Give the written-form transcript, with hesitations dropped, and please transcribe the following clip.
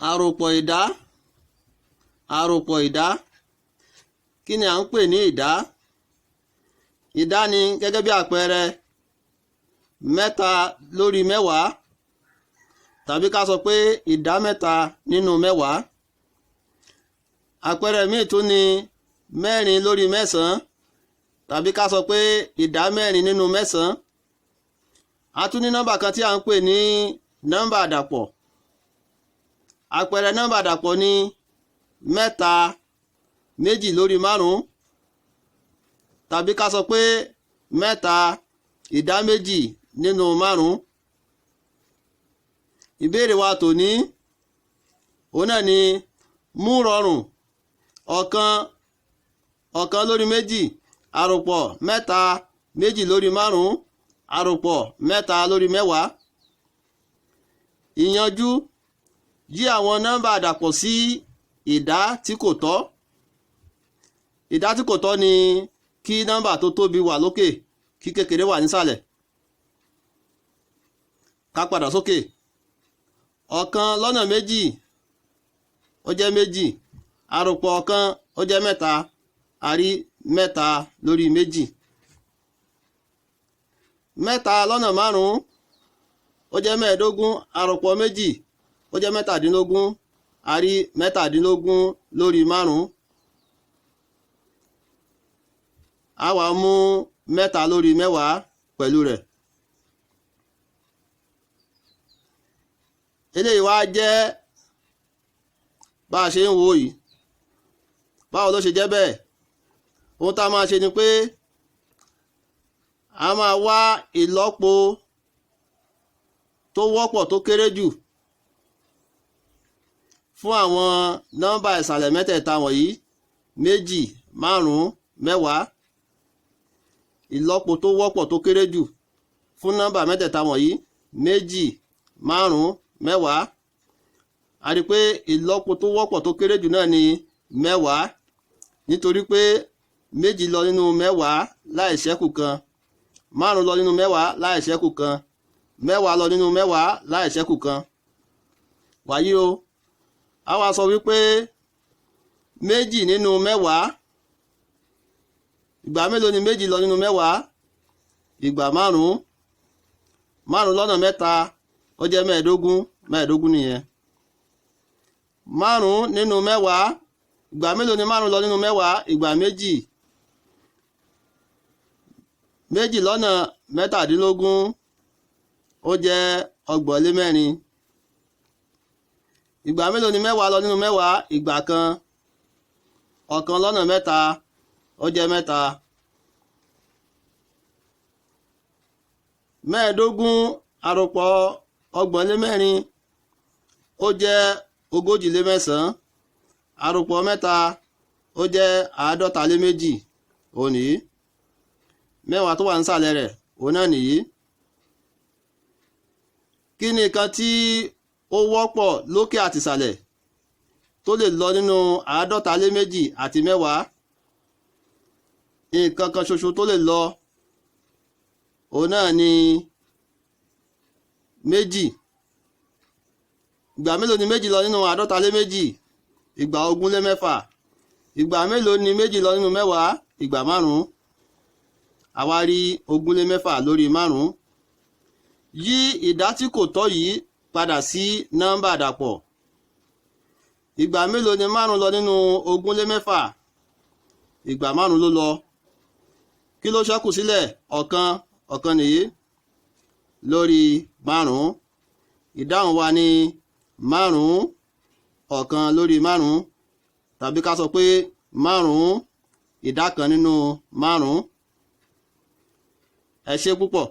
Àròpọ̀ ìdá. Àròpọ̀ ìdá. Kí ni à ń pè ní ìdá? Ìdá ni gẹ́gẹ́ bí àpẹẹrẹ 3 lórí 10, tàbí ká sọ pé ìdá 3 nínú 10. Àpẹẹrẹ míì tún ni 4 lórí 9, tàbí ká sọ pé ìdá 4 nínú 9. A tún ní nọ́mbà kan tí à ń pè ní nọ́mbà àdàpọ̀. Àpẹẹrẹ nọ́mbà àdàpọ̀ ní 3 2 lórí 5, tàbí ká sọ pé 3 ìdá 2 nínú 5. Ìbéèrè wa tòní òun náà ni mú rọrùn 1 1 lórí 2 àròpọ̀ 3 2 lórí 5 àròpọ̀ 3 lórí 10. Ìyanjú: yí àwọn nọ́mbà àdàpọ̀ sí ìdá tí kò tọ́. Ìdá tí kò tọ́ ni kí nọ́mbà tó tóbi wà lókè, kí kékeré wà nísàlẹ̀. Ká padà sókè. 1 lọ́nà 2 ó jẹ́ 2, àròpọ̀ 1 ó jẹ́ 3, a rí 3 lórí 2. 3 lọ́nà 5 ó jẹ́ 15, àròpọ̀ 2 ó jẹ́ 17, a rí 17 lórí 5. A wá mú 3 lórí 10 pẹ̀lú rẹ̀. Eléyìí wá jẹ́ bá a ṣe ń wò yìí. Báwo ló ṣe jẹ́ bẹ́ẹ̀? Ohun tá a máa ṣe ni pé a máa wá ìlọ́po tó wọ́pọ̀ tó kéré jù fún àwọn nọ́mbà ìsàlẹ̀ mẹ́tẹ̀ẹ̀ta wọ̀nyí: 2, 5, 10. Ìlọ́po tó wọ́pọ̀ tó kéré jù fún nọ́mbà mẹ́tẹ̀ẹ̀ta wọ̀nyí: 2, 5, 10. A rí pé ìlọ́po tó wọ́pọ̀ tó kéré jù náà ni 10, nítorí pé 2 lọ nínú 10 láì ṣẹ́kù kan, 5 lọ nínú 10 láì ṣẹ́kù kan, 10 lọ nínú 10 láì ṣẹ́kù kan. Wàyí o, a wá sọ wípé 2 nínú 10, ìgbà mélòó ni 2 lọ nínú 10? Ìgbà 5. 5 lọ́nà 3 ó jẹ́ 15, 15 nìyẹn. 5 nínú 10, ìgbà mélòó ni 5 lọ nínú 10? Ìgbà 2. 2 lọ́nà 17 ó jẹ́ 34. Ìgbà mélòó ni 10 lọ nínú 10? Ìgbà kan. 1 lọ́nà 3 ó jẹ́ 3. 15 àròpọ̀ 34 ó jẹ́ 41. Àròpọ̀ 3 ó jẹ́ 52. Òun nìyí. 10 tó wà nísàlẹ̀ rẹ̀ òun náà nìyí. Kí ni nǹkan tí ó wọ́pọ̀ lókè àtìsàlẹ̀ tó lè lọ nínú 52 àti 10? Nǹkan kan ṣoṣo tó lè lọ òun náà ni 2. Ìgbà mélòó ni 2 lọ nínú 52? Ìgbà 26. Ìgbà mélòó ni 2 lọ nínú 10? Ìgbà 5. A wá rí 26 lórí 5. Yí ìdá tí kò tọ́ yìí padà sí nọ́mbà àdàpọ̀. Ìgbà mélòó ni 5 lọ nínú 26? Ìgbà 5 ló lọ. Kí ló ṣẹ́kù sílẹ̀? 1. 1 nìyí lórí 5. Ìdáhùn wa ni 5 1 lórí 5, tàbí ká sọ pé 5 ìdá 1 nínú 5. Ẹ ṣé púpọ̀.